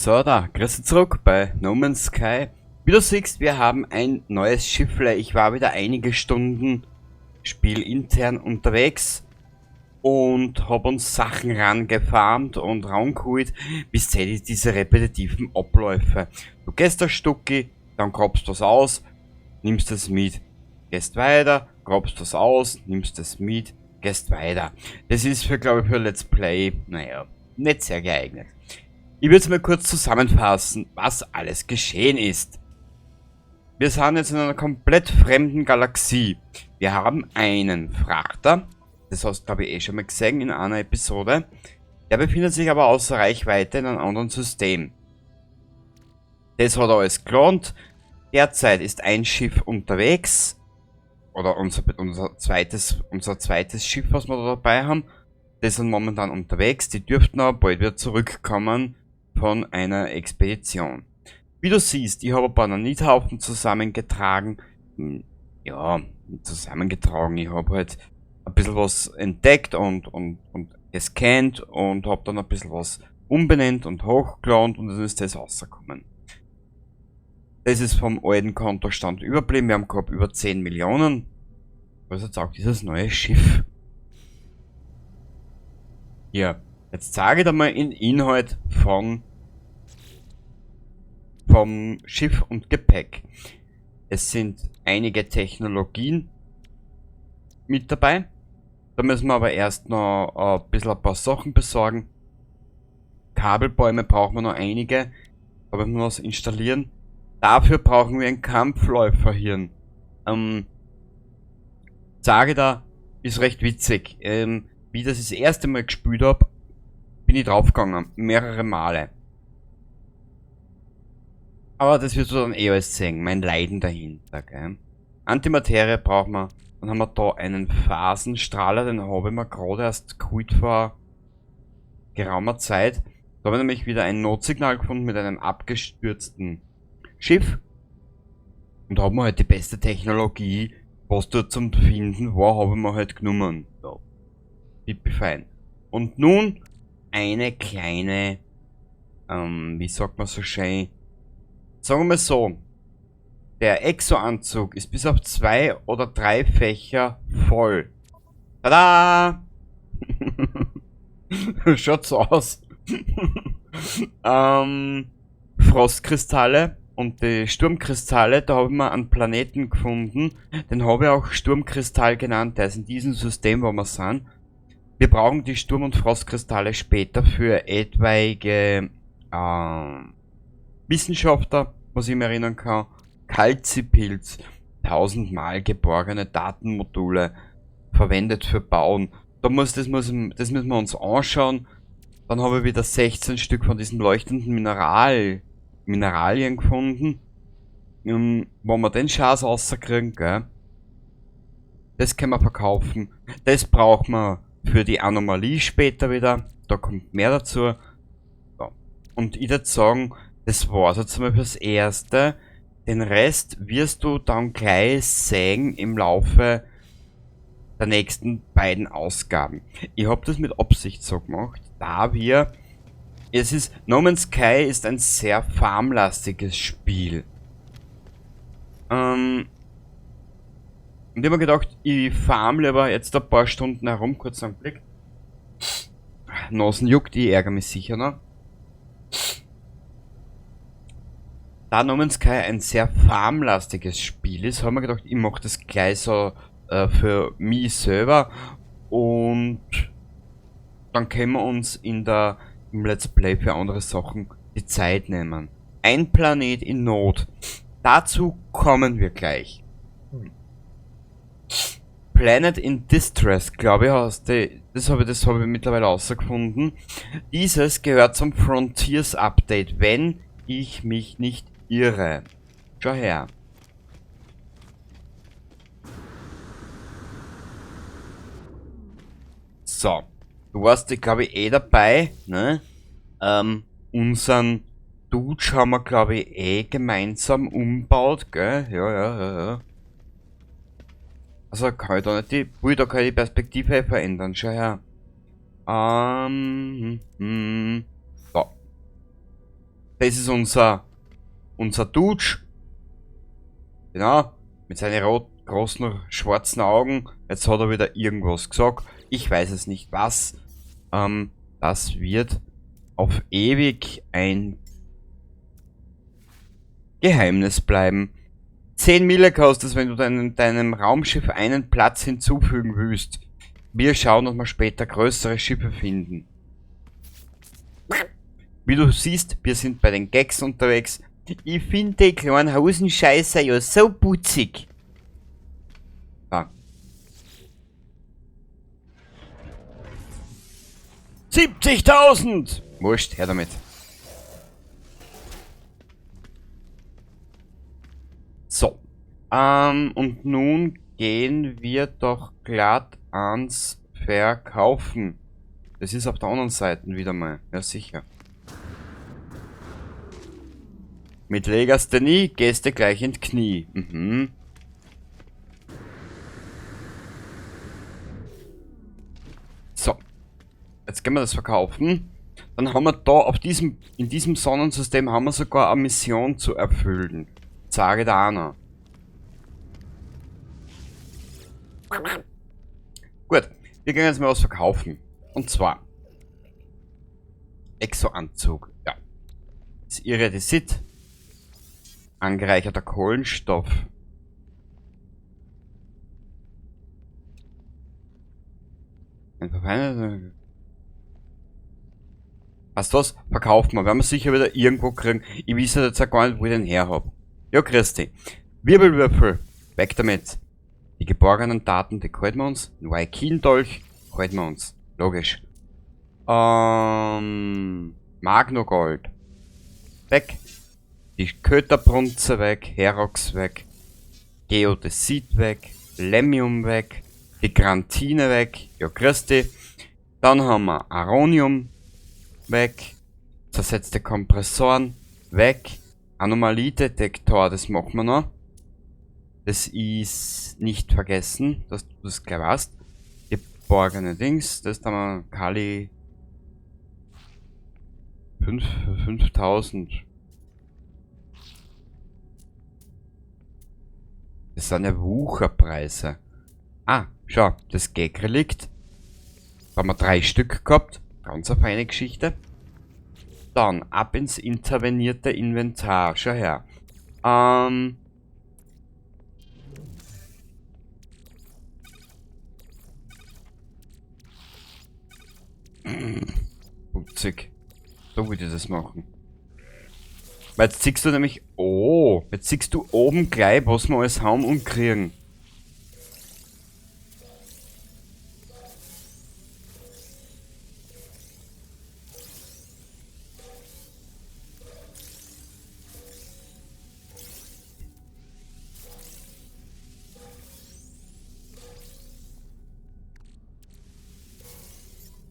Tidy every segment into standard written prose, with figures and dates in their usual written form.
So, da, grüß dich zurück bei No Man's Sky. Wie du siehst, wir haben ein neues Schiffle. Ich war wieder einige Stunden spielintern unterwegs und hab uns Sachen rangefarmt und rangeholt, bis diese repetitiven Abläufe. Du gehst ein Stücki, dann grabst du's aus, nimmst es mit, gehst weiter, grabst das aus, nimmst es mit, gehst weiter. Das ist für, glaube ich, für Let's Play, naja, nicht sehr geeignet. Ich würde es mal kurz zusammenfassen, was alles geschehen ist. Wir sind jetzt in einer komplett fremden Galaxie. Wir haben einen Frachter, das hast du, glaube ich, eh schon mal gesehen in einer Episode. Der befindet sich aber außer Reichweite in einem anderen System. Das hat alles gelohnt. Derzeit ist ein Schiff unterwegs. Oder unser zweites Schiff, was wir da dabei haben. Das sind momentan unterwegs. Die dürften aber bald wieder zurückkommen von einer Expedition. Wie du siehst, ich habe ein paar Nanithaufen zusammengetragen. Ja, zusammengetragen. Ich habe halt ein bisschen was entdeckt und gescannt und habe dann ein bisschen was umbenannt und hochgeladen und dann ist das rausgekommen. Das ist vom alten Kontostand überblieben. Wir haben gehabt über 10 Millionen. Was jetzt auch dieses neue Schiff. Hier, jetzt zeige ich dir mal den Inhalt vom Schiff und Gepäck. Es sind einige Technologien mit dabei. Da müssen wir aber erst noch ein bisschen ein paar Sachen besorgen. Kabelbäume brauchen wir noch einige. Da müssen wir was installieren. Dafür brauchen wir ein Kampfläuferhirn. Sage da, ist recht witzig. Wie ich das erste Mal gespielt hab, bin ich draufgegangen. Mehrere Male. Aber das wirst du dann eh alles sehen. Mein Leiden dahinter, gell? Antimaterie brauchen wir. Dann haben wir da einen Phasenstrahler, den habe ich mir gerade erst geholt vor geraumer Zeit. Da habe ich nämlich wieder ein Notsignal gefunden mit einem abgestürzten Schiff. Und da haben wir halt die beste Technologie, was dort zum Finden war, habe ich mir halt genommen. Ja. Pipi fein. Und nun eine kleine, wie sagt man so schön, sagen wir mal so, der Exo-Anzug ist bis auf 2 oder 3 Fächer voll. Tada! Schaut so aus. Frostkristalle und die Sturmkristalle, da habe ich mir einen Planeten gefunden. Den habe ich auch Sturmkristall genannt, der ist in diesem System, wo wir sind. Wir brauchen die Sturm- und Frostkristalle später für etwaige Wissenschaftler, was ich mir erinnern kann. Kalzipilz, 1000-mal geborgene Datenmodule, verwendet für Bauen. Das müssen wir uns anschauen. Dann habe ich wieder 16 Stück von diesen leuchtenden Mineralien gefunden. Wo wir den Schatz rauskriegen, gell? Das können wir verkaufen. Das brauchen wir für die Anomalie später wieder. Da kommt mehr dazu. Ja. Und ich würd sagen, das war's jetzt mal fürs Erste. Den Rest wirst du dann gleich sehen im Laufe der nächsten beiden Ausgaben. Ich hab das mit Absicht so gemacht, da wir... Es ist, No Man's Sky ist ein sehr farmlastiges Spiel. Und ich hab mir gedacht, ich farm lieber jetzt ein paar Stunden herum, kurz einen Blick. Nasen juckt, ich ärgere mich sicher noch. Da No Man's Sky ein sehr farmlastiges Spiel ist, haben wir gedacht, ich mach das gleich so für mich selber und dann können wir uns im Let's Play für andere Sachen die Zeit nehmen. Ein Planet in Not. Dazu kommen wir gleich. Planet in Distress, glaube ich, heißt die, das habe ich mittlerweile rausgefunden. Dieses gehört zum Frontiers Update, wenn ich mich nicht irre. Schau her. So. Du warst, glaub ich, eh dabei, ne? Unseren Dude haben wir, glaub ich, eh gemeinsam umgebaut, gell? Ja, ja, ja, ja. Also kann ich da nicht die, ui, da kann ich die Perspektive verändern, schau her. So. Das ist unser Dude. Genau, mit seinen großen schwarzen Augen. Jetzt hat er wieder irgendwas gesagt. Ich weiß es nicht was. Das wird auf ewig ein Geheimnis bleiben. 10 Mille kostet es, wenn du deinem Raumschiff einen Platz hinzufügen willst. Wir schauen, ob wir später größere Schiffe finden. Wie du siehst, wir sind bei den Gags unterwegs. Ich finde die kleinen Hosenscheißer ja so putzig. Ah. 70.000! Wurscht, her damit. So. Und nun gehen wir doch glatt ans Verkaufen. Das ist auf der anderen Seite wieder mal. Ja, sicher. Mit Legasthenie gehst du gleich in die Knie. Mhm. So. Jetzt gehen wir das verkaufen. Dann haben wir da auf diesem, in diesem Sonnensystem haben wir sogar eine Mission zu erfüllen. Sage da einer. Gut, wir gehen jetzt mal was verkaufen. Und zwar Exo-Anzug. Ja. Das Iridescit. Angereicherter Kohlenstoff. Ein verfeinerter. Weißt du was? Verkaufen wir. Werden wir sicher wieder irgendwo kriegen. Ich weiß jetzt auch gar nicht, wo ich den her hab. Ja, Christi. Wirbelwürfel. Weg damit. Die geborgenen Daten, die halten wir uns. Ein Waikindolch halten wir uns. Logisch. Magnogold. Weg. Die Köterbrunze weg. Herox weg. Geodesit weg. Lemmium weg. Die Grantine weg. Ja, Christi. Dann haben wir Aronium weg. Zersetzte Kompressoren weg. Anomaliedetektor, das machen wir noch. Das ist nicht vergessen, dass du das gleich weißt. Geborgene Dings, das haben wir Kali 5000. Das sind ja Wucherpreise. Ah, schau, das Gag-Relikt. Da haben wir 3 Stück gehabt. Ganz eine feine Geschichte. Dann ab ins intervenierte Inventar. Schau her. Putzig. So würde ich das machen. Weil jetzt siehst du nämlich... Oh, jetzt siehst du oben gleich, was wir alles haben und kriegen.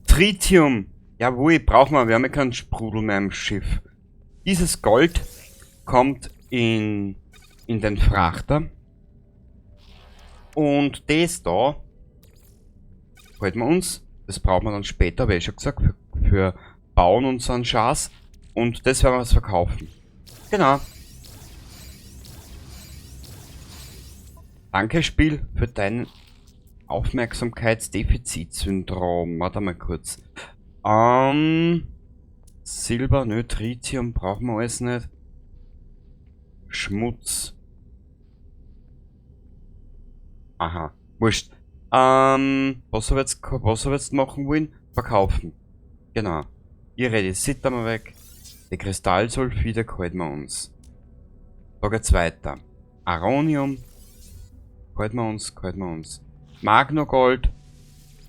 Tritium. Jawohl, brauchen wir. Wir haben ja keinen Sprudel mehr im Schiff. Dieses Gold kommt in den Frachter. Und das da halten wir uns. Das brauchen wir dann später, wie ich schon gesagt, für Bauen und so einen Schatz. Und das werden wir jetzt verkaufen. Genau. Danke, Spiel, für dein Aufmerksamkeitsdefizitsyndrom. Warte mal kurz. Silber, nö, Tritium brauchen wir alles nicht. Schmutz. Aha, wurscht. Was hab ich jetzt machen wollen? Verkaufen. Genau. Iridescit haben wir weg. Die Kristallsulfide halten wir uns. Da geht's weiter. Aronium. Halten wir uns, halten wir uns. Magnogold.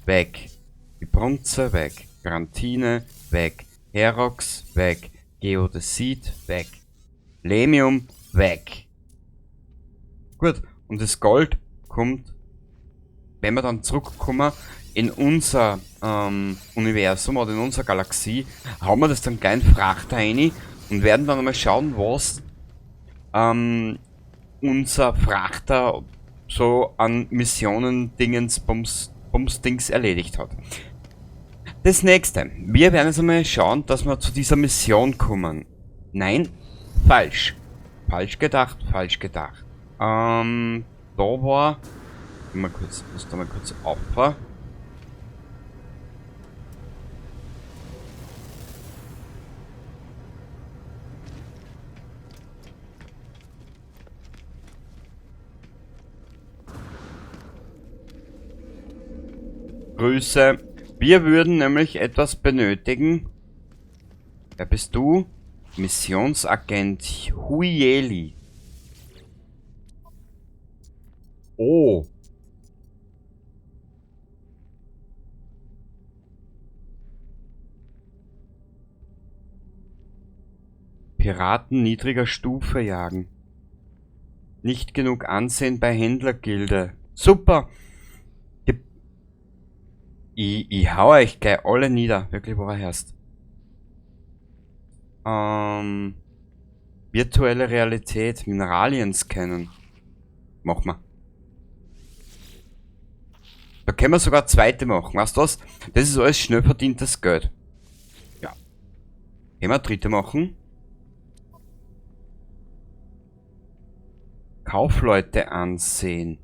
Weg. Die Bronze weg. Grantine weg. Herox weg. Geodesit weg. Lemium weg. Gut, und das Gold kommt, wenn wir dann zurückkommen, in unser Universum oder in unsere Galaxie, haben wir das dann gleich in Frachter rein und werden dann einmal schauen, was unser Frachter so an Missionen, Dingens, Bums, Bums, Dings erledigt hat. Das nächste. Wir werden jetzt einmal schauen, dass wir zu dieser Mission kommen. Nein, falsch. Falsch gedacht, falsch gedacht. Da war... Mal kurz, muss da mal kurz auffahren. Grüße. Wir würden nämlich etwas benötigen. Wer bist du? Missionsagent Huieli. Oh. Piraten niedriger Stufe jagen. Nicht genug Ansehen bei Händlergilde. Super! Ich hau euch gleich alle nieder. Wirklich, wo er herrscht. Virtuelle Realität, Mineralien scannen. Machen wir. Da können wir sogar zweite machen. Weißt du was? Das ist alles schnell verdientes Geld. Ja. Können wir dritte machen? Kaufleute ansehen.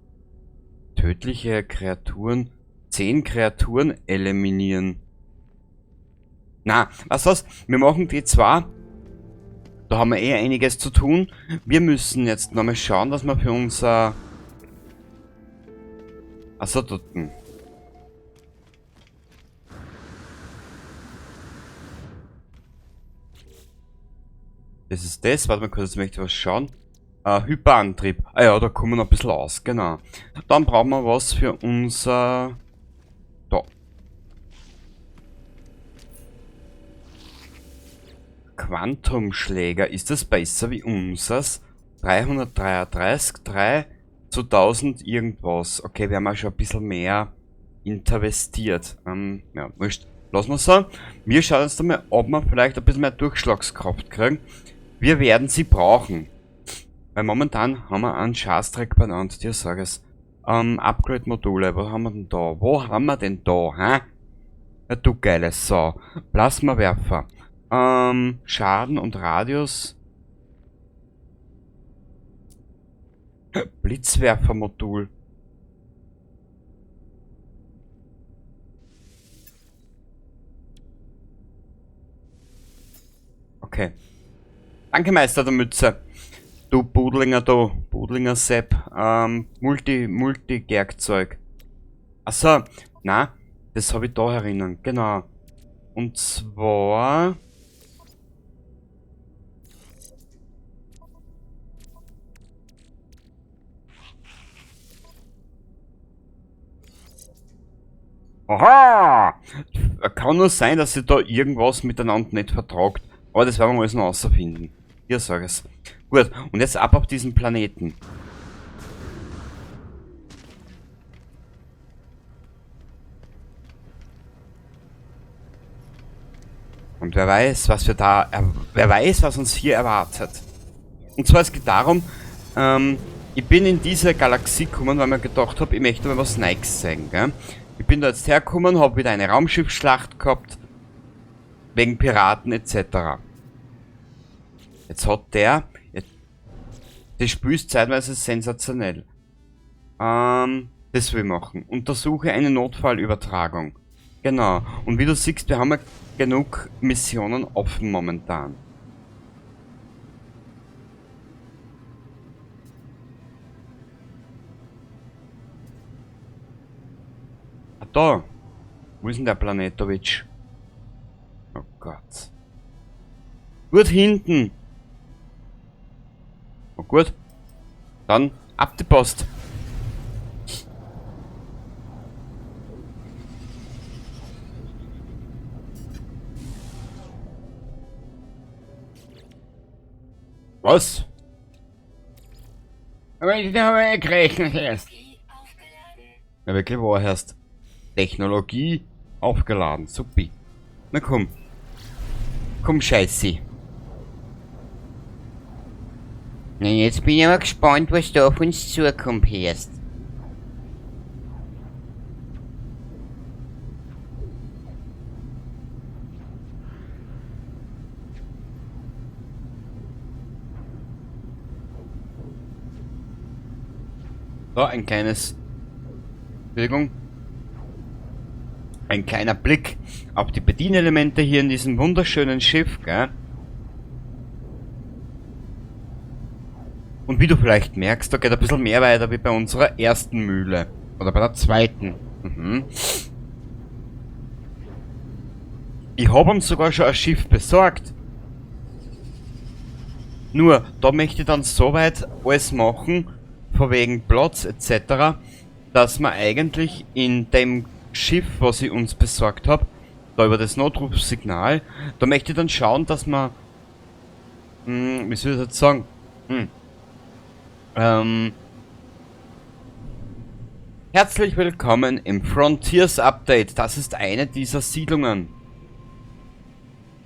Tödliche Kreaturen. 10 Kreaturen eliminieren. Na, weißt du was? Wir machen die 2. Da haben wir eh einiges zu tun. Wir müssen jetzt nochmal schauen, dass wir für unser... Achso, dort. Das ist das. Warte mal kurz, jetzt möchte ich was schauen. Hyperantrieb. Ah ja, da kommen wir noch ein bisschen aus, genau. Dann brauchen wir was für unser... Da. Quantumschläger. Ist das besser wie unseres? 333, 3 zu 1000 irgendwas. Okay, wir haben auch schon ein bisschen mehr investiert. Ja, wurscht. Lassen wir so. Wir schauen jetzt einmal, ob wir vielleicht ein bisschen mehr Durchschlagskraft kriegen. Wir werden sie brauchen. Weil momentan haben wir einen Scheißdreck benannt, dir sag es. Upgrade-Module, was haben wir denn da? Wo haben wir denn da, hä? Ja, du geile Sau. Plasmawerfer. Schaden und Radius. Blitzwerfermodul. Okay. Danke, Meister der Mütze. Du Budlinger da, Budlinger Sepp, Multi-Werkzeug. Achso, na, das hab ich da erinnern, genau. Und zwar... Aha! Kann nur sein, dass sich da irgendwas miteinander nicht vertragt. Aber das werden wir alles noch rausfinden. Hier, sag es. Gut, und jetzt ab auf diesen Planeten. Und wer weiß, was wir da wer weiß, was uns hier erwartet. Und zwar, es geht darum, ich bin in diese Galaxie gekommen, weil ich mir gedacht hab, ich möchte mal was Neues sehen, gell? Ich bin da jetzt hergekommen, hab wieder eine Raumschiffsschlacht gehabt, wegen Piraten et cetera. Jetzt hat der, jetzt, das Spiel ist zeitweise sensationell. Das will ich machen. Untersuche eine Notfallübertragung. Genau. Und wie du siehst, wir haben ja genug Missionen offen momentan. Ah, da. Wo ist denn der Planetovic? Oh Gott. Gut hinten. Oh gut. Dann ab die Post. Was? Aber ich habe gerechnet erst. Ja, wirklich, wo erst? Technologie aufgeladen. Supi. Na komm. Komm, Scheiße. Na, jetzt bin ich aber gespannt, was da auf uns zukommt, Herst. So, ein kleines... Entschuldigung. Ein kleiner Blick auf die Bedienelemente hier in diesem wunderschönen Schiff, gell? Und wie du vielleicht merkst, da geht ein bisschen mehr weiter wie bei unserer ersten Mühle. Oder bei der zweiten. Mhm. Ich hab uns sogar schon ein Schiff besorgt. Nur, da möchte ich dann soweit alles machen, von wegen Platz et cetera, dass man eigentlich in dem Schiff, was ich uns besorgt hab, da über das Notrufsignal, da möchte ich dann schauen, dass man, wie soll ich das jetzt sagen? Herzlich willkommen im Frontiers Update. Das ist eine dieser Siedlungen.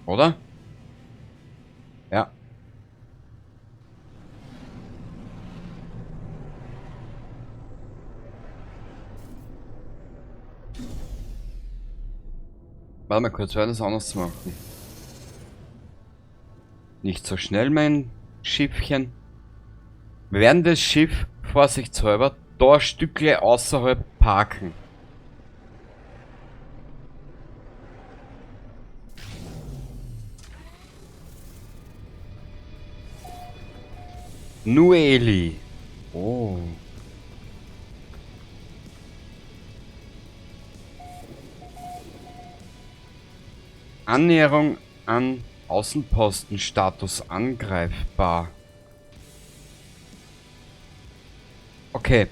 Oder? Ja. Warte mal kurz, wir werden das anders machen. Nicht so schnell, mein Schiffchen. Wir werden das Schiff vorsichtshalber da ein Stückle außerhalb parken. Nueli. Oh. Annäherung an Außenpostenstatus angreifbar. Okay,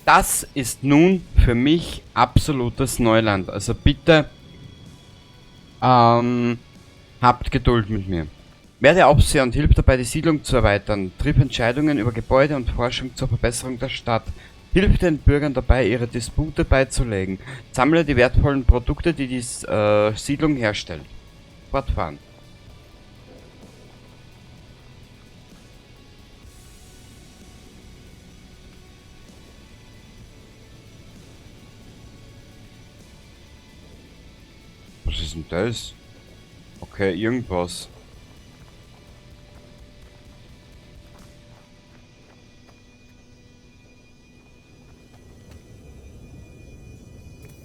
das ist nun für mich absolutes Neuland. Also bitte habt Geduld mit mir. Werde Aufseher und hilf dabei, die Siedlung zu erweitern. Triff Entscheidungen über Gebäude und Forschung zur Verbesserung der Stadt. Hilf den Bürgern dabei, ihre Dispute beizulegen. Sammle die wertvollen Produkte, die die Siedlung herstellt. Fortfahren. Was ist denn das? Okay, irgendwas.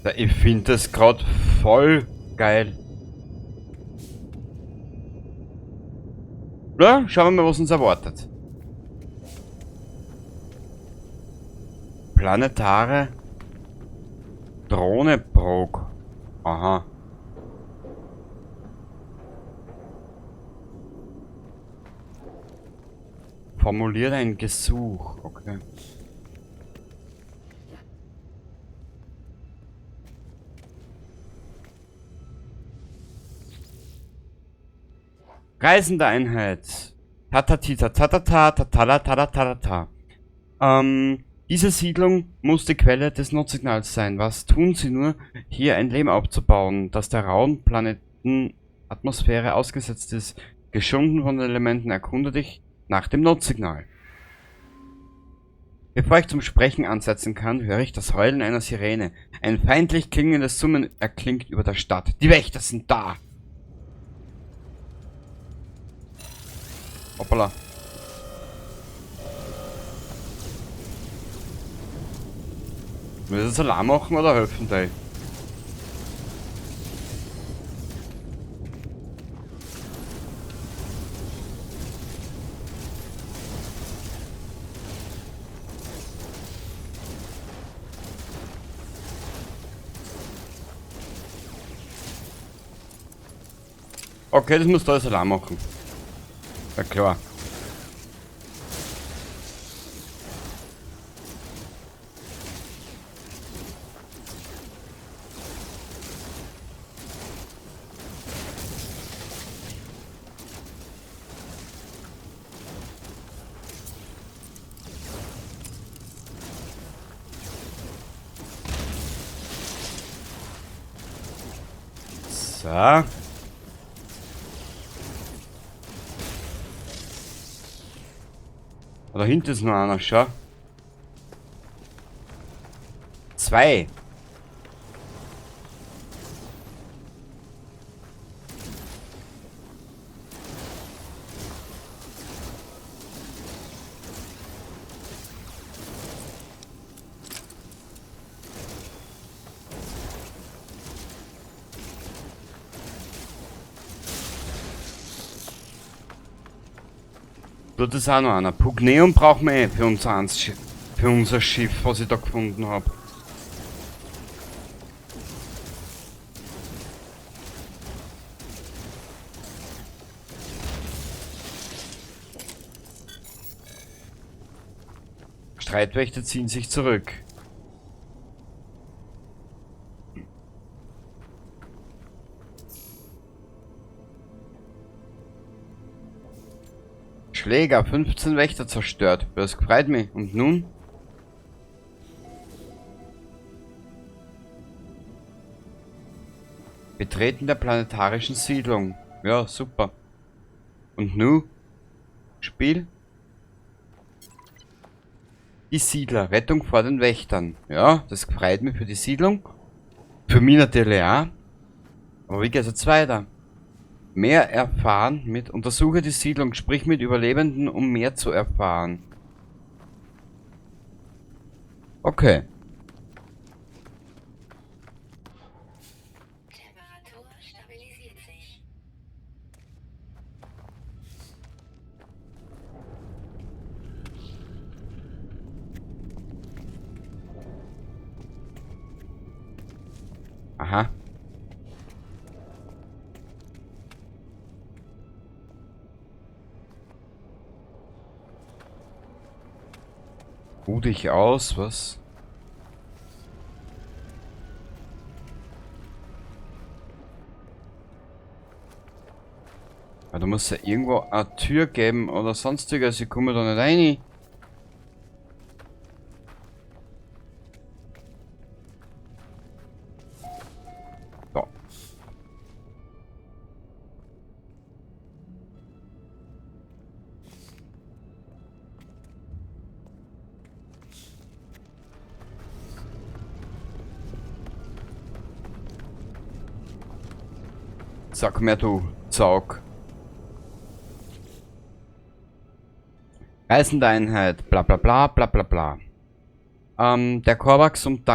Ja, ich find das grad voll geil. Ja, schauen wir mal, was uns erwartet. Planetare Drohne Prog. Aha. Formuliert ein Gesuch. Okay. Reisende Einheit. Tatatita, tatata, tatala, tatata. Diese Siedlung muss die Quelle des Notsignals sein. Was tun sie nur, hier ein Leben aufzubauen, das der rauen Planetenatmosphäre ausgesetzt ist? Geschunden von den Elementen, erkunde dich nach dem Notsignal. Bevor ich zum Sprechen ansetzen kann, höre ich das Heulen einer Sirene. Ein feindlich klingendes Summen erklingt über der Stadt. Die Wächter sind da! Hoppala. Will das Alarm machen oder helfen die? Okay, das muss da alles Alarm machen. Ja klar. So. Da hinten ist noch einer, schau. 2. Dort ist auch noch einer. Pugneum brauchen wir eh für unser Schiff, was ich da gefunden habe. Streitwächter ziehen sich zurück. Schläger, 15 Wächter zerstört. Das freut mich. Und nun? Betreten der planetarischen Siedlung. Ja, super. Und nun? Spiel? Die Siedler. Rettung vor den Wächtern. Ja, das freut mich für die Siedlung. Für mich natürlich auch. Aber wie geht's jetzt weiter? Mehr erfahren mit... Untersuche die Siedlung, sprich mit Überlebenden, um mehr zu erfahren. Okay. Temperatur stabilisiert sich. Aha. Ruh dich aus, was? Aber da muss ja irgendwo eine Tür geben oder sonstiges, ich komme da nicht rein. So. Sag mir, du Zaug. Reisende Einheit, bla bla bla bla bla bla. Der Korvac summt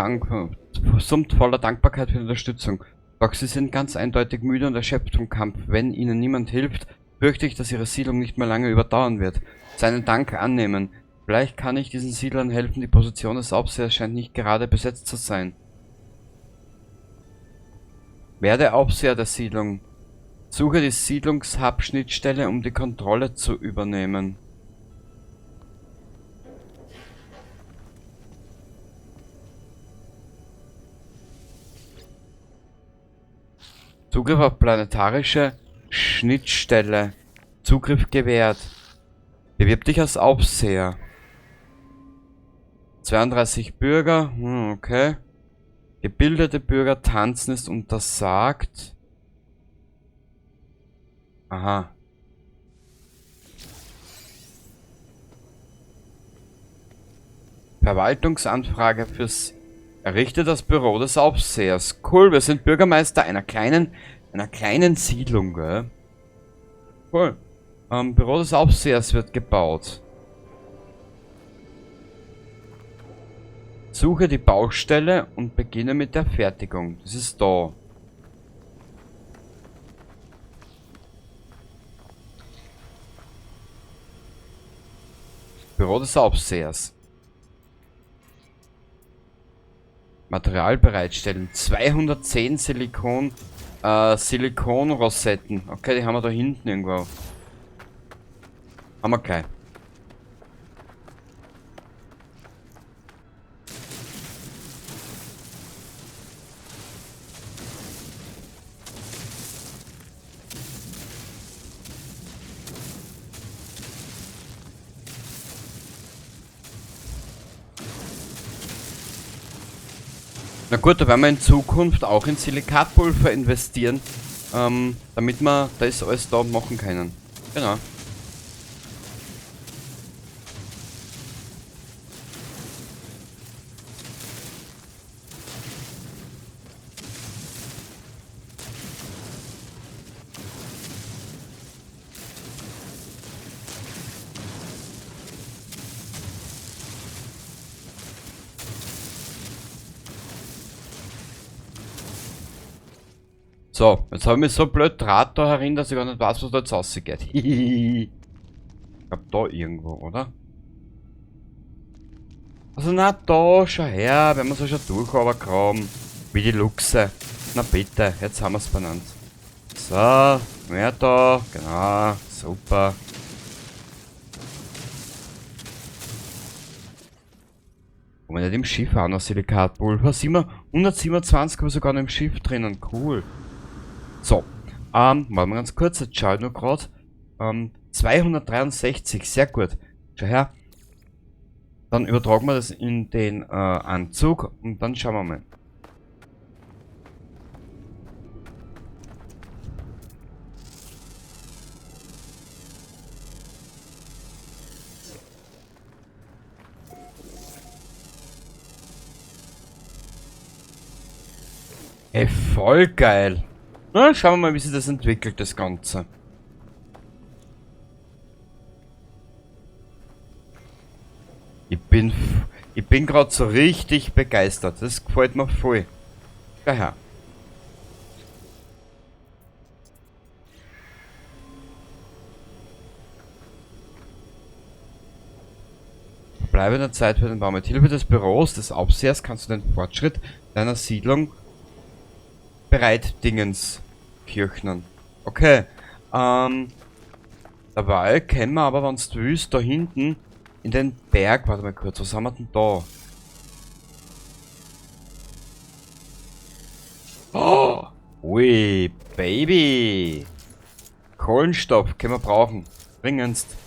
voller Dankbarkeit für die Unterstützung. Doch sie sind ganz eindeutig müde und erschöpft vom Kampf. Wenn ihnen niemand hilft, fürchte ich, dass ihre Siedlung nicht mehr lange überdauern wird. Seinen Dank annehmen. Vielleicht kann ich diesen Siedlern helfen, die Position des Aufsehers scheint nicht gerade besetzt zu sein. Werde Aufseher der Siedlung. Suche die Siedlungshub-Schnittstelle, um die Kontrolle zu übernehmen. Zugriff auf planetarische Schnittstelle. Zugriff gewährt. Bewirb dich als Aufseher. 32 Bürger. Okay. Gebildete Bürger, tanzen ist untersagt. Aha. Verwaltungsanfrage fürs... Errichte das Büro des Aufsehers. Cool, wir sind Bürgermeister einer kleinen Siedlung, gell? Cool. Büro des Aufsehers wird gebaut. Suche die Baustelle und beginne mit der Fertigung. Das ist da. Büro des Aufsehers. Material bereitstellen. 210 Silikonrosetten. Okay, die haben wir da hinten irgendwo. Haben wir gleich. Na gut, da werden wir in Zukunft auch in Silikatpulver investieren, damit wir das alles da machen können. Genau. So, jetzt habe ich mich so blöd Draht da herin, dass ich gar nicht weiß, was da jetzt rausgeht. Glaub da irgendwo, oder? Also na da, schau her, wenn wir so schon durch runtergraben. Wie die Luchse. Na bitte, jetzt haben wir's benannt. So, mehr da, genau, super. Wo wir nicht im Schiff auch noch Silikatpulver. 127 haben wir sogar noch im Schiff drinnen, cool. So, warte mal ganz kurz, jetzt schau ich nur grad. 263, sehr gut. Schau her. Dann übertragen wir das in den Anzug und dann schauen wir mal. Ey, voll geil. Na, schauen wir mal, wie sich das entwickelt, das Ganze. Ich bin grad so richtig begeistert. Das gefällt mir voll. Schau her. Bleibe in der Zeit für den Bau. Mit Hilfe des Büros des Aufsehers kannst du den Fortschritt deiner Siedlung bereit Dingens kirchnen. Okay. Dabei können wir aber, wenn du willst, da hinten in den Berg. Warte mal kurz, was haben wir denn da? Oh! Ui, Baby! Kohlenstoff können wir brauchen. Dringendst.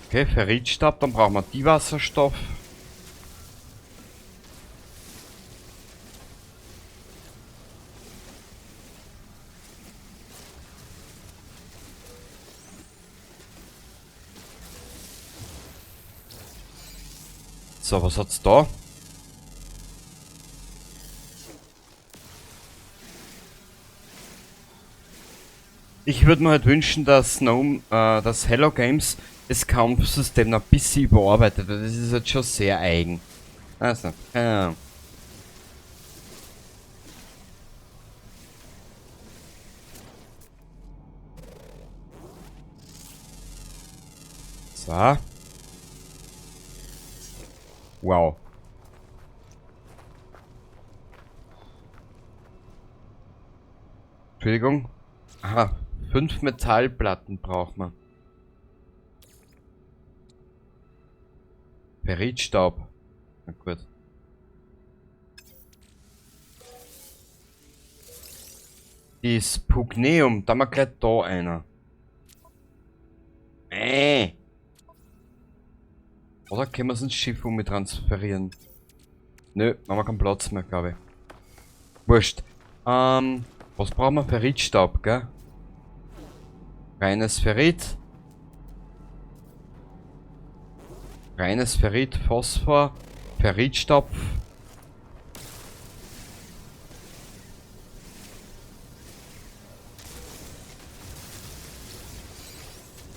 Okay, Ferritstab, dann brauchen wir die Wasserstoff. So, was hat's da? Ich würde mir halt wünschen, dass dass Hello Games das Kampfsystem noch ein bisschen überarbeitet, weil das ist halt schon sehr eigen. Also, keine Ahnung. So. Wow. Entschuldigung. Aha, 5 Metallplatten braucht man. Ferritstaub. Na gut. Das Pugneum, da haben wir gleich da einer. Oder können wir es ins Schiff um transferieren? Nö, haben wir keinen Platz mehr, glaub ich. Wurscht. Was brauchen wir? Ferritstaub, gell? Reines Ferrit. Reines Ferrit, Phosphor, Ferritstab.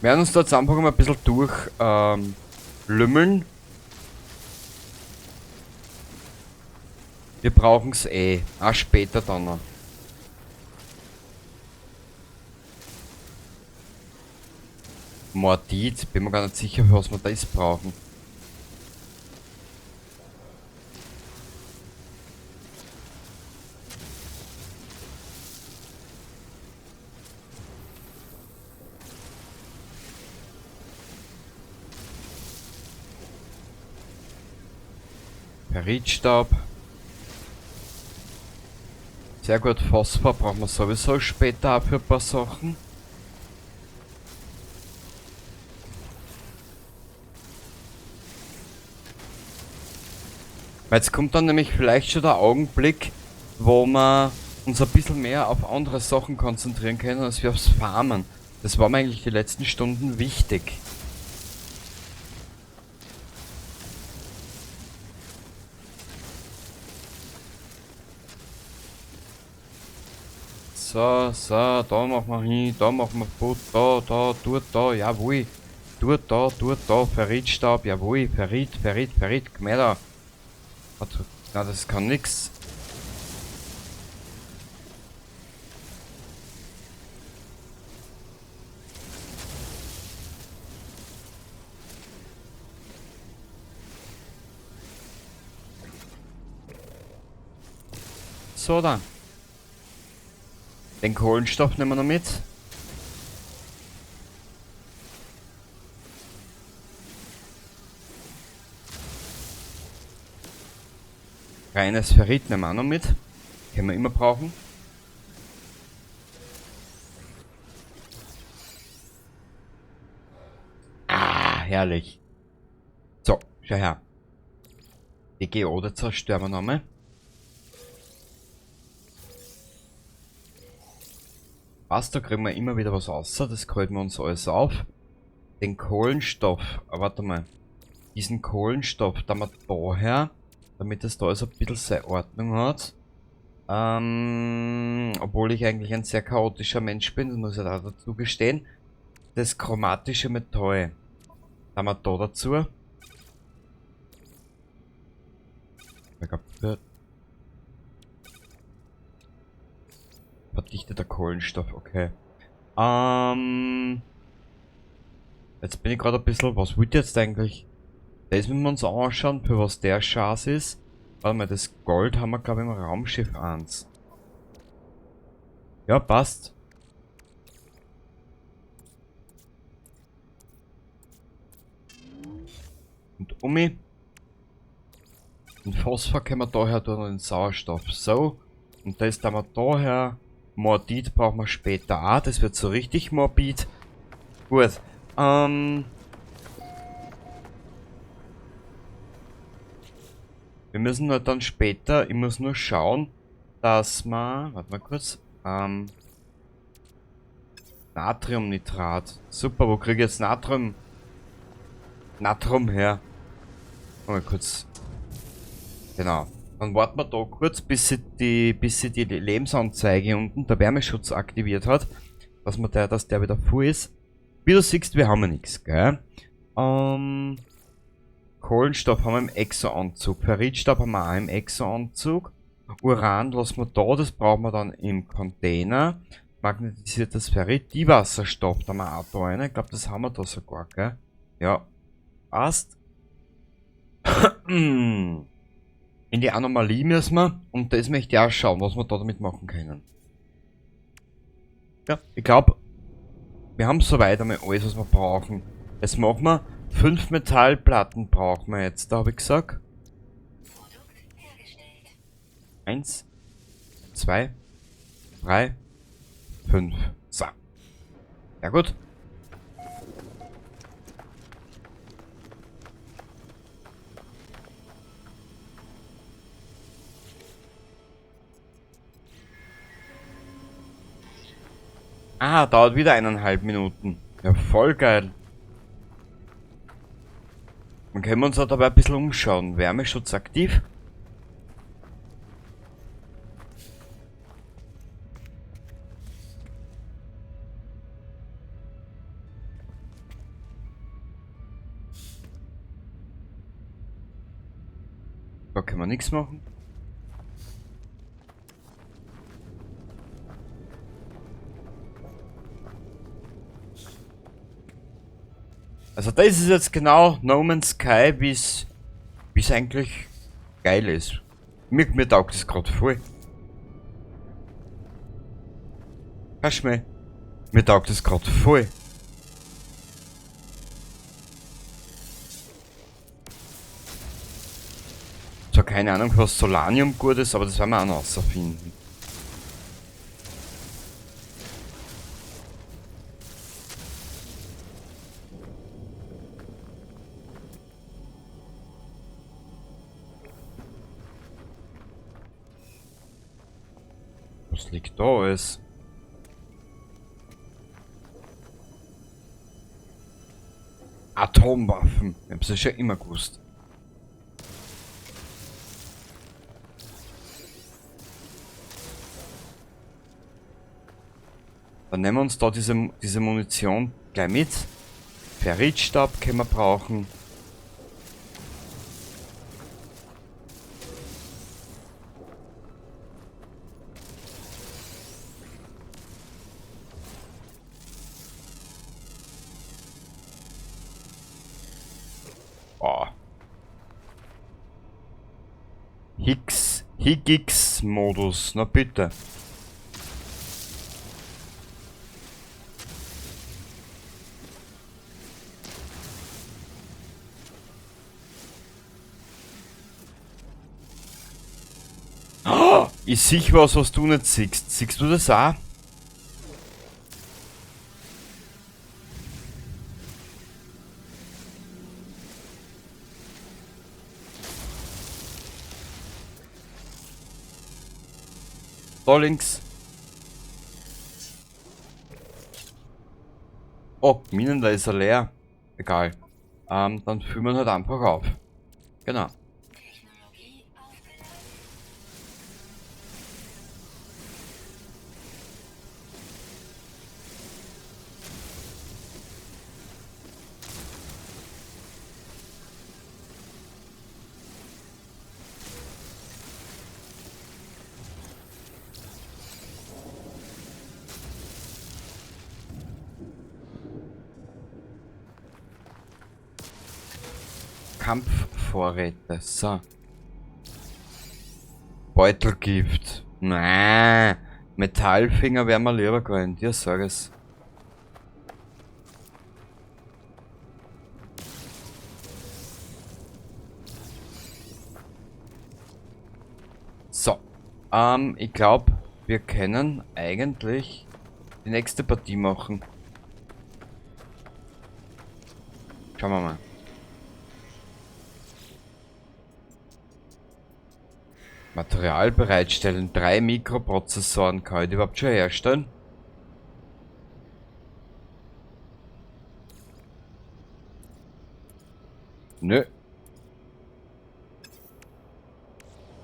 Wir werden uns da jetzt einfach mal ein bisschen durch lümmeln. Wir brauchen's eh. Auch später dann noch. Mordit, bin mir gar nicht sicher, für was wir das brauchen. Ferritstab. Sehr gut, Phosphor brauchen wir sowieso später auch für ein paar Sachen. Weil jetzt kommt dann nämlich vielleicht schon der Augenblick, wo wir uns ein bisschen mehr auf andere Sachen konzentrieren können, als wir aufs Farmen. Das war mir eigentlich die letzten Stunden wichtig. So, so, da machen wir hin, da machen wir Boot, da, da, dort, da, jawohl. Dort, da, dort, da, Ferritstab, jawohl, Ferrit, Ferrit, Ferrit, komm her da. Na, das kann nix. So, dann. Den Kohlenstoff nehmen wir noch mit. Reines Ferrit nehmen wir auch noch mit. Können wir immer brauchen. Ah, herrlich. So, schau her. Die Geode zerstören wir nochmal. Passt, da kriegen wir immer wieder was raus. Das kalten wir uns alles auf. Den Kohlenstoff, ah, warte mal. Diesen Kohlenstoff, da wir daher, damit das da alles ein bisschen seine Ordnung hat. Obwohl ich eigentlich ein sehr chaotischer Mensch bin, das muss ich auch dazu gestehen. Das chromatische Metall. Da haben wir da dazu. Ich glaub, verdichteter Kohlenstoff, okay. Jetzt bin ich gerade ein bisschen. Was wollt ihr jetzt eigentlich? Das müssen wir uns anschauen, für was der Schatz ist. Warte mal, das Gold haben wir, glaub ich, im Raumschiff 1. Ja, passt. Und Umi. Den Phosphor können wir daher tun und den Sauerstoff. So. Und das da wir daher. Morbid brauchen wir später auch. Das wird so richtig morbid. Gut. Wir müssen nur dann später, ich muss nur schauen, dass wir, warte mal kurz, Natriumnitrat. Super, wo kriege ich jetzt Natrium? Natrium her. Mal kurz. Genau. Dann warten wir da kurz, bis sie die Lebensanzeige unten, der Wärmeschutz aktiviert hat, dass der wieder voll ist. Wie du siehst, wir haben ja nichts, gell? Kohlenstoff haben wir im Exo-Anzug, Ferritstab haben wir auch im Exo-Anzug. Uran lassen wir da, das brauchen wir dann im Container. Magnetisiertes Ferrit, die Wasserstoff, da haben wir auch da rein. Ich glaub, das haben wir da sogar, gell? Ja, passt. In die Anomalie müssen wir, und das möchte ich auch schauen, was wir da damit machen können. Ja, ich glaub, wir haben soweit einmal alles, was wir brauchen. Jetzt machen wir 5 Metallplatten brauchen wir jetzt, da hab ich gesagt. 1, 2, 3, 5. So. Ja gut. Ah, dauert wieder eineinhalb Minuten. Ja, voll geil. Dann können wir uns auch dabei ein bisschen umschauen. Wärmeschutz aktiv. Da können wir nichts machen. Also das ist jetzt genau No Man's Sky, wie's eigentlich geil ist. Mir taugt es grad voll. Kannst du mir? Mir taugt es grad voll. Zwar keine Ahnung, was Solanium gut ist, aber das werden wir auch noch rausfinden. Was liegt da alles? Atomwaffen. Ich hab's ja schon immer gewusst. Dann nehmen wir uns da diese Munition gleich mit. Ferritstab können wir brauchen. Oh. Higgs-Modus, na bitte. Oh, ich sehe was, was du nicht siehst. Siehst du das auch? Da links. Oh, Minenlaser leer. Egal. Dann füllen wir ihn halt einfach auf. Genau. Technologie aufgeladen. Kampfvorräte. So. Beutelgift. Nein. Metallfinger wären mir lieber gewesen. Dir sag es. So. Ich glaub, wir können eigentlich die nächste Partie machen. Schauen wir mal. Material bereitstellen. 3 Mikroprozessoren kann ich die überhaupt schon herstellen? Nö.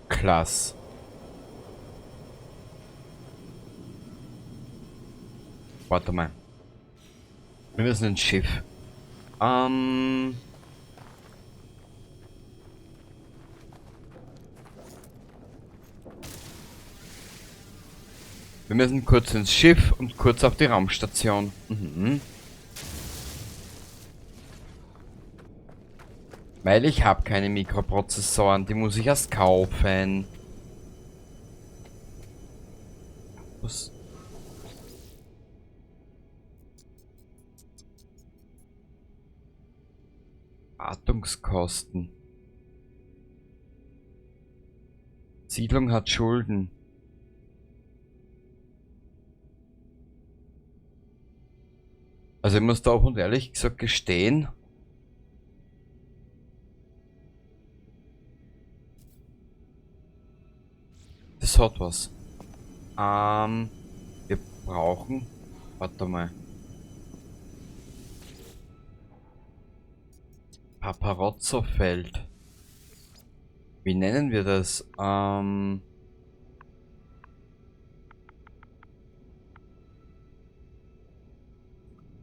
Klasse. Warte mal. Wir müssen ins Schiff. Wir müssen kurz ins Schiff und kurz auf die Raumstation. Weil ich hab keine Mikroprozessoren, die muss ich erst kaufen. Was? Wartungskosten. Siedlung hat Schulden. Also ich muss da auch und ehrlich gesagt gestehen, das hat was. Wir brauchen, warte mal. Paparazzo-Feld. Wie nennen wir das?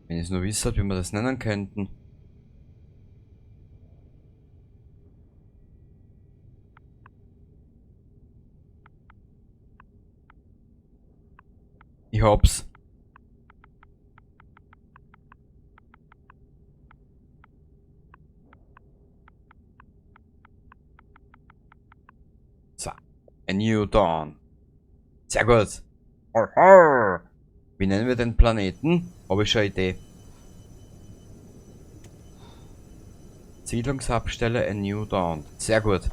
Wenn ich es nur wüsste, wie wir das nennen könnten. Ich hab's. So. A New Dawn. Sehr gut. Aha. Wie nennen wir den Planeten? Hab ich schon eine Idee. Siedlungsabstelle A New Dawn. Sehr gut.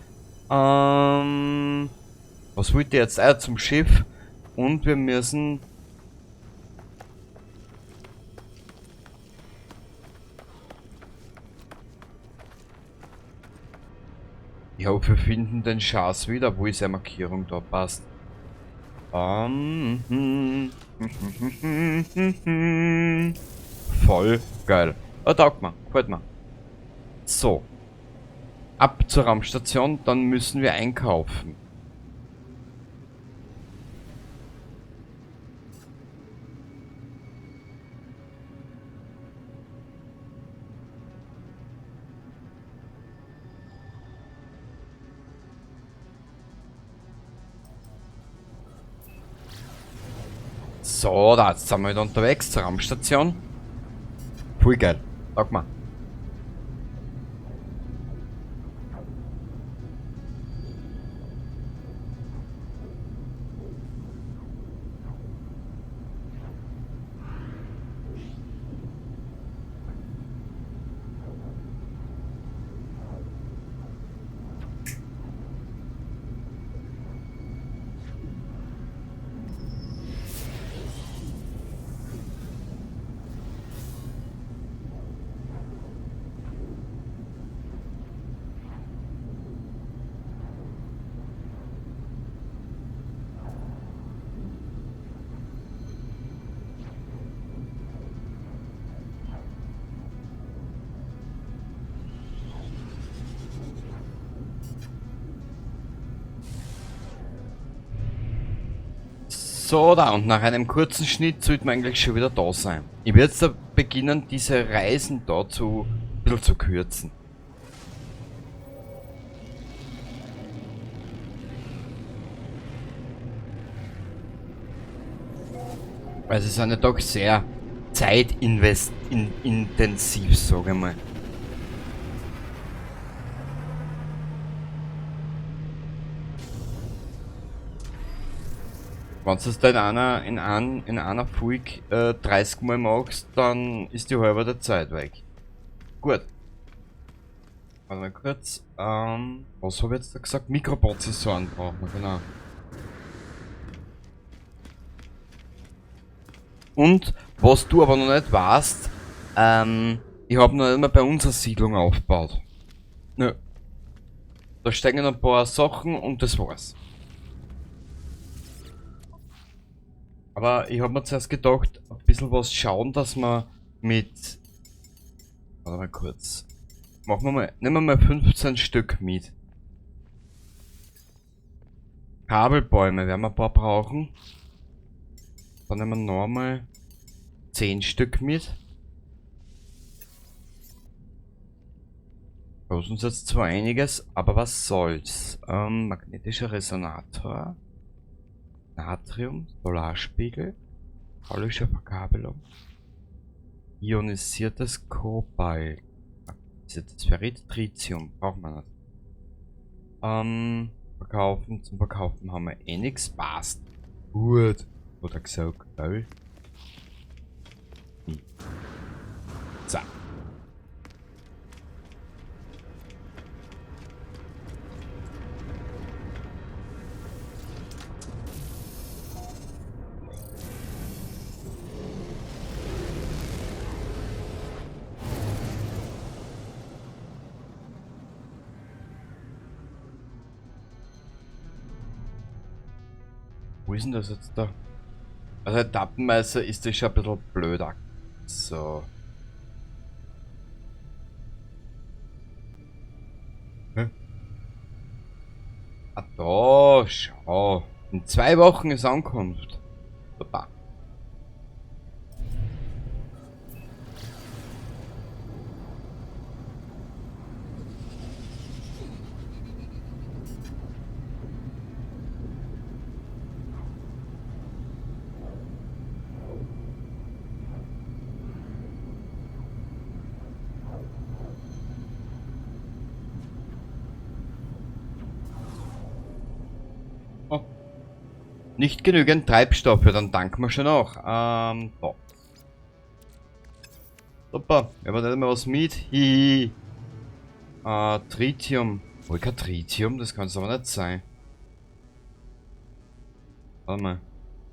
Was wollt ihr jetzt? Zum Schiff. Und wir müssen... Ich hoffe, wir finden den Schatz wieder, wo ist eine Markierung da passt. Voll geil. Oh, taugt mir, gefällt mir. So. Ab zur Raumstation, dann müssen wir einkaufen. So, da jetzt sind wir wieder unterwegs zur Raumstation. Voll geil. Sag mal. So, da und nach einem kurzen Schnitt sollte man eigentlich schon wieder da sein. Ich werde jetzt da beginnen, diese Reisen da ein bisschen zu kürzen. Weil sie sind ja doch sehr zeitintensiv, sage ich mal. Wenn du es da in einer Folge 30 Mal machst, dann ist die halbe der Zeit weg. Gut. Warte mal kurz. Was hab ich jetzt da gesagt? Mikroprozessoren brauchen wir, genau. Und, was du aber noch nicht weißt, ich hab noch nicht mal bei unserer Siedlung aufgebaut. Nö. Da stecken ein paar Sachen und das war's. Aber ich hab mir zuerst gedacht, ein bisschen was schauen, dass wir mit... Warte mal kurz. Machen wir mal, nehmen wir mal 15 Stück mit. Kabelbäume werden wir ein paar brauchen. Dann nehmen wir nochmal 10 Stück mit. Kostet uns jetzt zwar einiges, aber was soll's. Magnetischer Resonator. Natrium, Solarspiegel, hydraulische Verkabelung, ionisiertes Kobalt, ionisiertes Ferrit, Tritium, braucht man nicht. Verkaufen, zum Verkaufen haben wir eh nix, passt. Gut, oder gesagt, gell? So. Wo ist denn das jetzt da? Also etappenweise ist das schon ein bisschen blöder. So. Hä? Ah da, schau. In 2 Wochen ist Ankunft. Super. Nicht genügend Treibstoffe, dann danken wir schon auch. Da. Super, wir haben nicht mehr was mit. Hihi. Tritium. Wohl kein Tritium, das kann's aber nicht sein. Warte mal.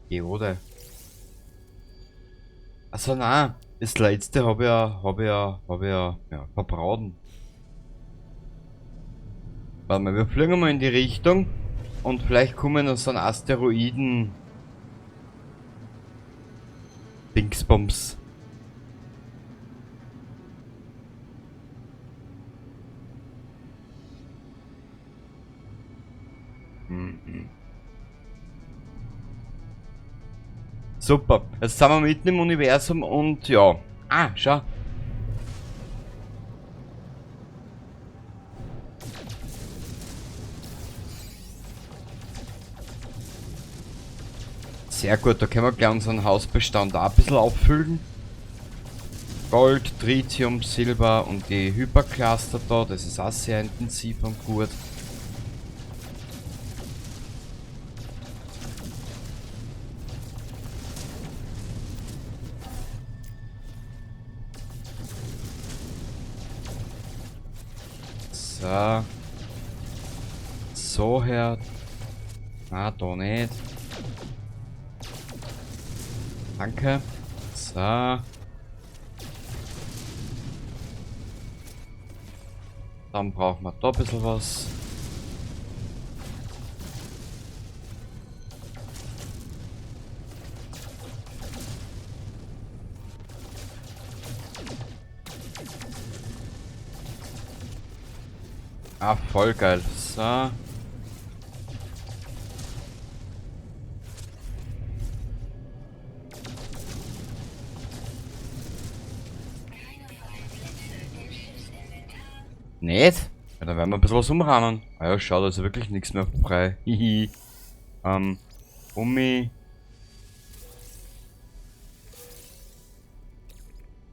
Geode. Also nein, das letzte hab ich ja, verbraten. Warte mal, wir fliegen mal in die Richtung. Und vielleicht kommen noch so ein Asteroiden. Dingsbums. Super. Jetzt sind wir mitten im Universum und ja. Ah, schau. Sehr gut, da können wir gleich unseren Hausbestand auch ein bisschen auffüllen. Gold, Tritium, Silber und die Hypercluster da, das ist auch sehr intensiv und gut. So. So her. Na, da nicht. Danke. So. Dann brauchen wir da ein bisschen was. Ah, voll geil. So. Nicht? Ja, dann werden wir ein bisschen was umrahmen. Ah ja, schau, da ist ja wirklich nichts mehr frei. Hihi. Ummi.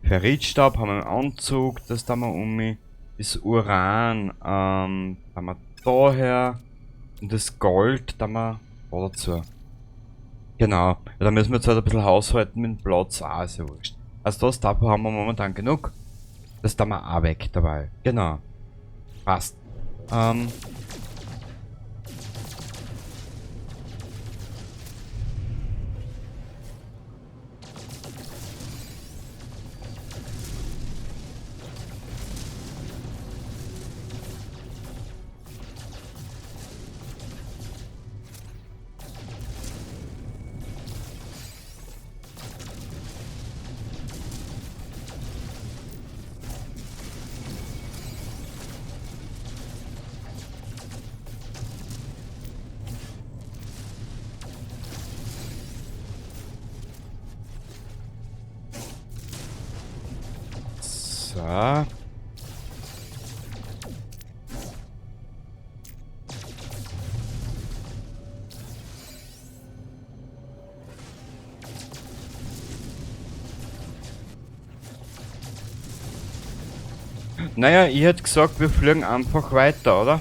Ferritstab haben wir im Anzug, das da wir ummi. Das Uran, haben wir daher. Und das Gold, da wir da dazu. Genau. Ja, da müssen wir jetzt halt ein bisschen haushalten mit dem Platz. Ah, ist ja wurscht. Also das dafür haben wir momentan genug. Das da wir auch weg dabei. Genau. Passt. So. Naja, ich hätte gesagt, wir fliegen einfach weiter, oder?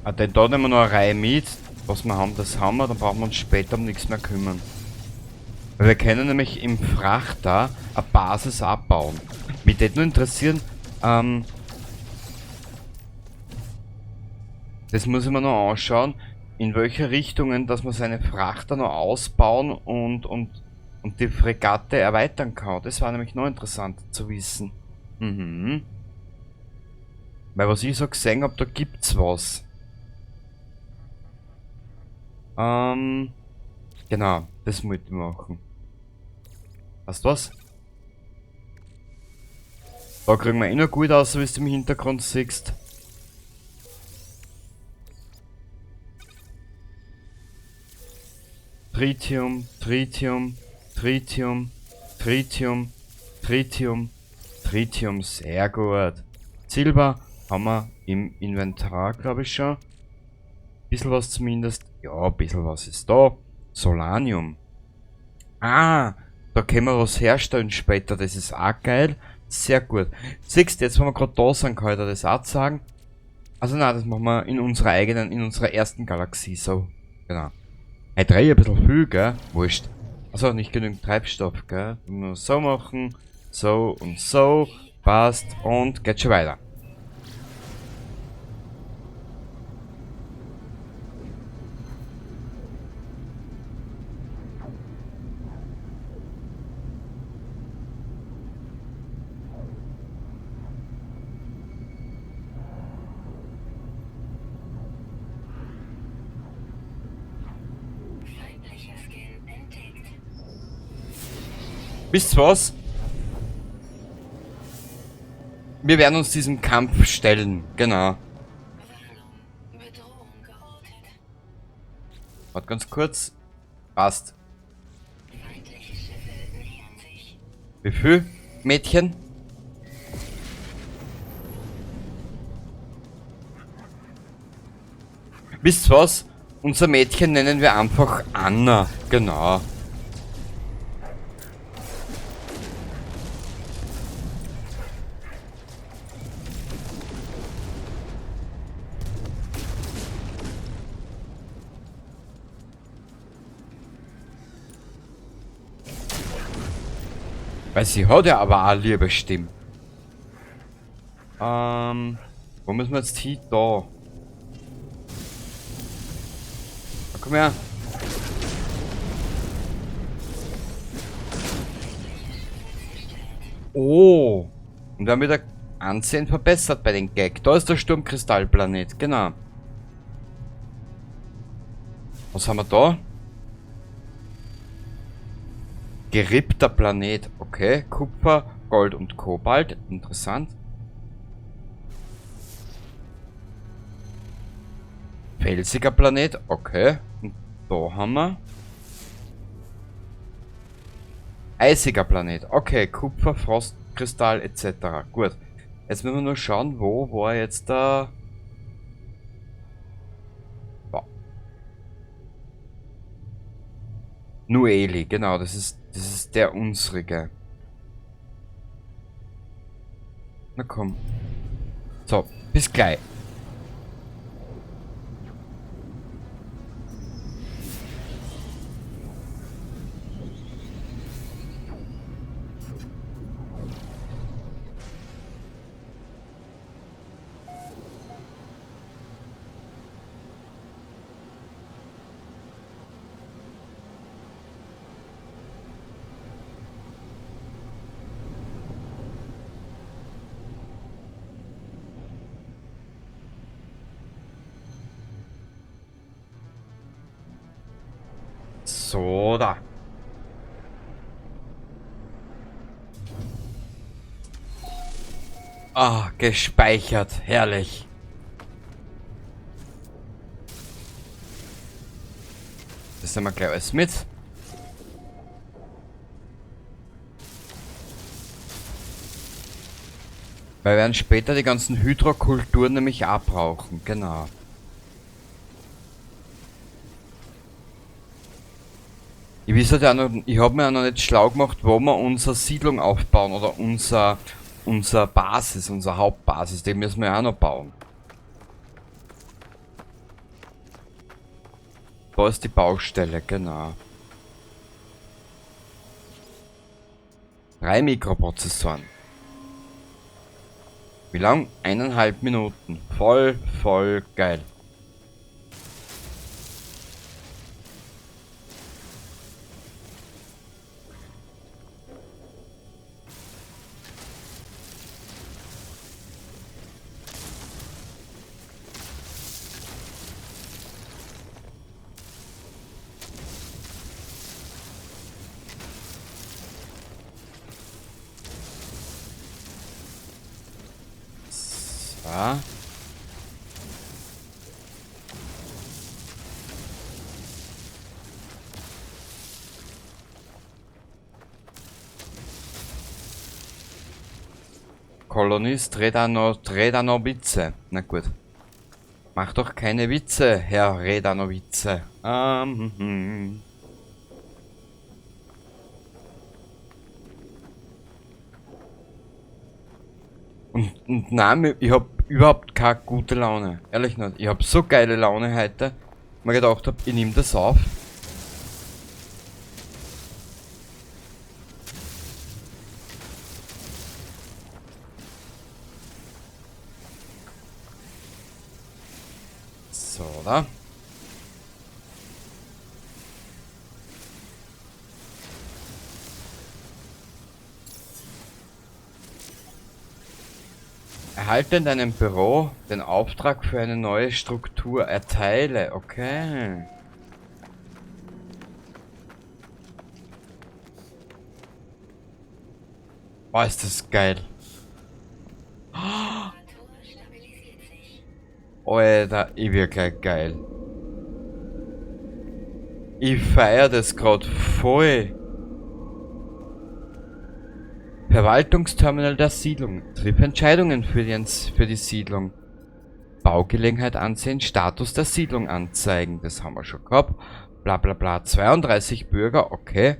Ah, denn da nehmen wir noch eine Reihe mit. Was wir haben, das haben wir, dann brauchen wir uns später um nichts mehr kümmern. Weil wir können nämlich im Frachter eine Basis abbauen. Mich würde nur interessieren, das muss ich mir noch anschauen, in welche Richtungen, dass man seine Frachter noch ausbauen und die Fregatte erweitern kann. Das war nämlich noch interessant zu wissen. Weil was ich so gesehen hab, da gibt's was. Genau, das wollte ich machen. Weißt du was? Da kriegen wir eh noch gut aus, wie du im Hintergrund siehst. Tritium, Tritium, Tritium, Tritium, Tritium, Tritium, sehr gut. Silber haben wir im Inventar, glaub ich schon. Bisschen was zumindest. Ja, ein bisschen was ist da. Solanium. Ah, da können wir was herstellen später. Das ist auch geil. Sehr gut. Siehst du, jetzt, wo wir grad da sind, kann ich dir das auch sagen. Also nein, das machen wir in unserer eigenen, in unserer ersten Galaxie. So, genau. Hey, drei ein bisschen viel, gell? Wurscht. Also nicht genügend Treibstoff, gell? Nur so machen. So und so. Passt. Und geht schon weiter. Wisst ihr was? Wir werden uns diesem Kampf stellen, genau. Warte ganz kurz. Passt. Wie viel, Mädchen? Wisst ihr was? Unser Mädchen nennen wir einfach Anna. Genau. Weil sie hat ja aber auch liebe Stimme. Wo müssen wir jetzt hin? Da. Na, komm her. Oh. Und wir haben wieder Ansehen verbessert bei den Gek. Da ist der Sturmkristallplanet, genau. Was haben wir da? Gerippter Planet, okay. Kupfer, Gold und Kobalt, interessant. Felsiger Planet, okay. Und da haben wir eisiger Planet, okay. Kupfer, Frost, Kristall et cetera. Gut. Jetzt müssen wir nur schauen, wo war jetzt der... Da. Nueli, genau, das ist der unsrige. Na komm. So, bis gleich. So, da. Ah, gespeichert. Herrlich. Das nehmen wir gleich alles mit. Weil wir werden später die ganzen Hydrokulturen nämlich auch brauchen. Genau. Ich weiß halt auch noch, ich hab mir auch noch nicht schlau gemacht, wo wir unsere Siedlung aufbauen oder unser Basis, unsere Hauptbasis, die müssen wir ja auch noch bauen. Da ist die Baustelle, genau. 3 Mikroprozessoren. Wie lang? 1,5 Minuten. Voll, voll geil. Kolonist Redanovice. Na gut. Mach doch keine Witze, Herr Redanovice. Und nein, ich hab überhaupt keine gute Laune. Ehrlich nicht. Ich hab so geile Laune heute, dass ich mir gedacht hab, ich nehm das auf. So, oder? Erhalte in deinem Büro den Auftrag für eine neue Struktur. Erteile, okay. Boah, ist das geil. Alter, ich wär gleich geil. Ich feier das grad voll. Verwaltungsterminal der Siedlung. Triff Entscheidungen für die Siedlung. Baugelegenheit ansehen, Status der Siedlung anzeigen. Das haben wir schon gehabt. Bla bla bla. 32 Bürger, okay.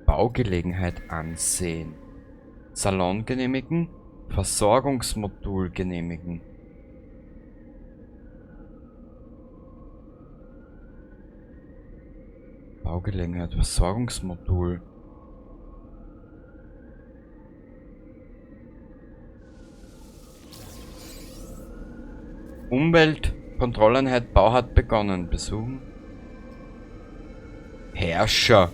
Baugelegenheit ansehen. Salon genehmigen. Versorgungsmodul genehmigen. Baugelegenheit, Versorgungsmodul. Umweltkontrolleinheit Bau hat begonnen. Besuchen. Herrscher.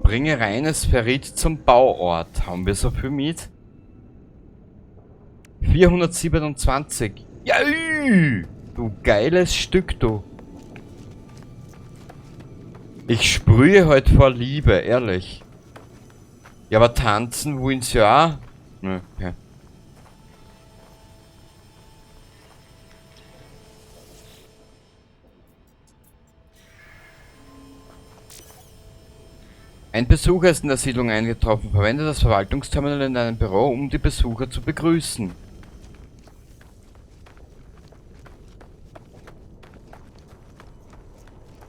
Bringe reines Ferrit zum Bauort. Haben wir so viel mit? 427. Ja, du geiles Stück, du. Ich sprühe heute vor Liebe, ehrlich. Ja, aber tanzen wollen sie ja auch. Okay. Ein Besucher ist in der Siedlung eingetroffen. Verwende das Verwaltungsterminal in deinem Büro, um die Besucher zu begrüßen.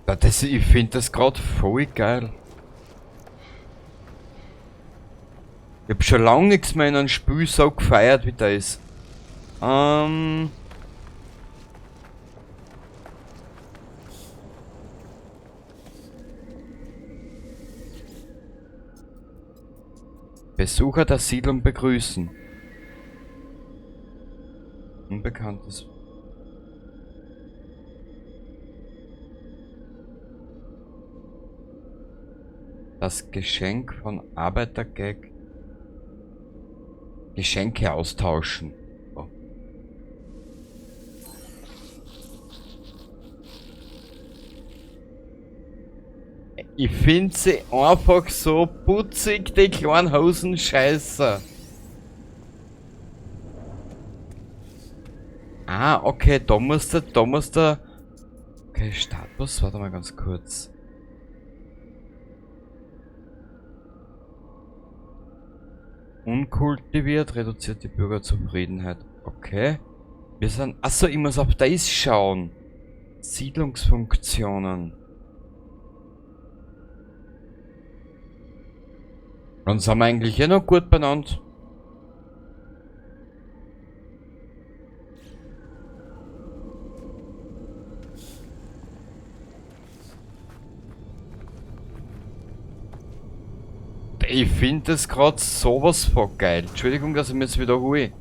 Das, ich finde das gerade voll geil. Ich hab schon lange nichts mehr in einem Spiel so gefeiert, wie das ist. Besucher der Siedlung begrüßen. Unbekanntes. Das Geschenk von Arbeitergag. Geschenke austauschen. Oh. Ich find sie einfach so putzig, die kleinen Hosenscheißer. Ah, okay, da muss der... Okay, Status, warte mal ganz kurz. Unkultiviert, reduziert die Bürgerzufriedenheit. Okay. Wir sind... Achso, ich muss auf das schauen. Siedlungsfunktionen. Dann sind wir eigentlich eh noch gut benannt. Ich finde das grad sowas von geil. Entschuldigung, dass ich mir jetzt wiederhole.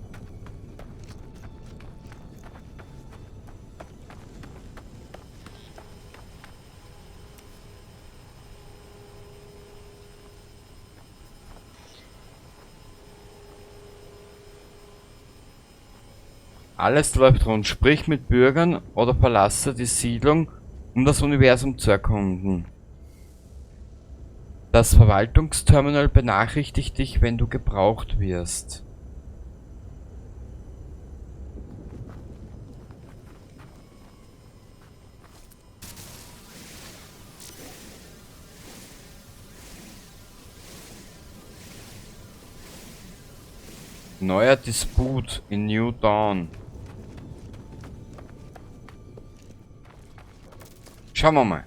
Alles läuft rund. Sprich mit Bürgern oder verlasse die Siedlung, um das Universum zu erkunden. Das Verwaltungsterminal benachrichtigt dich, wenn du gebraucht wirst. Neuer Disput in New Dawn. Schauen wir mal.